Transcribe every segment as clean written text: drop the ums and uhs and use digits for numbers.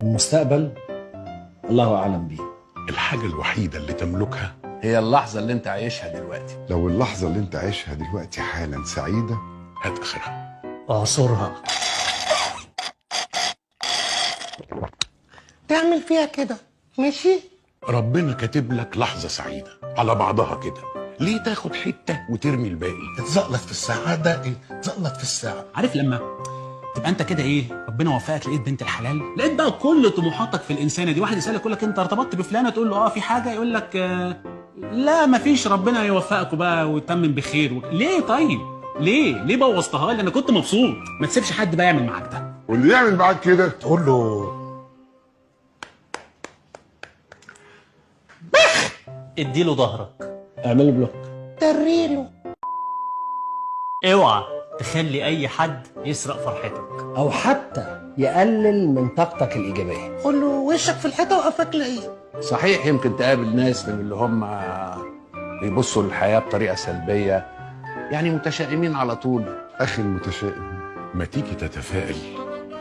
المستقبل الله أعلم بيه. الحاجة الوحيدة اللي تملكها هي اللحظة اللي انت عايشها دلوقتي. لو اللحظة اللي انت عايشها دلوقتي حالا سعيدة هات آخرها، اعصرها، تعمل فيها كده ماشي. ربنا كاتب لك لحظة سعيدة على بعضها كده، ليه تاخد حتة وترمي الباقي؟ اتزقلط في السعادة، اتزقلط في الساعة. عارف لما تبقى انت كده ايه، ربنا وفقك لقيت بنت الحلال، لقيت بقى كل طموحاتك في الانسانة دي. واحد يسالك يقول لك انت ارتبطت بفلانه، تقول له اه في حاجة، يقول لك لا مفيش، ربنا يوفقك بقى ويتمم بخير. ليه طيب؟ ليه بوظتها لي؟ انا كنت مبسوط. ما تسيبش حد بقى يعمل معاك ده، واللي يعمل معاك كده تقول له بخ، اديله ظهرك، اعمل block، دريله. اوعى تخلي اي حد يسرق فرحتك او حتى يقلل من طاقتك الايجابية. قول له وشك في الحيطة وقفك لايه. صحيح يمكن تقابل ناس من اللي هم بيبصوا للحياة بطريقة سلبية، يعني متشائمين على طول. اخي المتشائم، ما تيجي تتفائل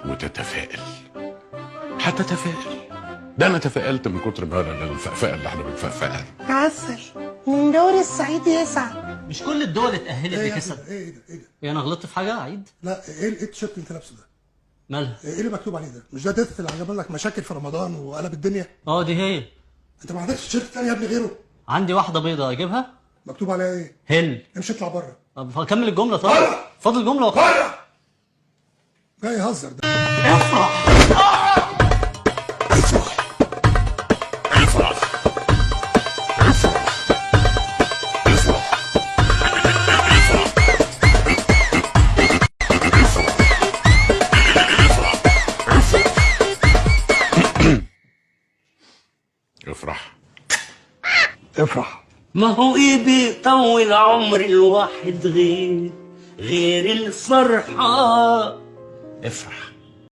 وتتفائل، هتتفائل. ده انا تفائلت من كتر ما الفقفقه اللي احنا بنفقفقها دي. عسل من دوري السعيد يسعد. مش كل الدول اتأهلت لكاس. ايه ده؟ ايه ده؟ ايه انا غلطت في حاجة؟ عيد. لا ايه التيشيرت اللي انت لابسه ده؟ مالها؟ ايه اللي مكتوب عليه ده؟ مش ده ديث اللي عمل لك مشاكل في رمضان وقلب الدنيا؟ اه دي هي. انت ما عندكش تيشيرت تاني يا ابني غيره؟ عندي واحدة بيضة، اجيبها؟ مكتوب عليها ايه؟ هل. امشي اطلع بره. طب كمل الجملة. طيب فاضل جملة بره. جاي يهزر ده. افرح افرح افرح افرح افرح افرح افرح. ما هو ايه بيطول عمر الواحد غير الفرحة؟ افرح.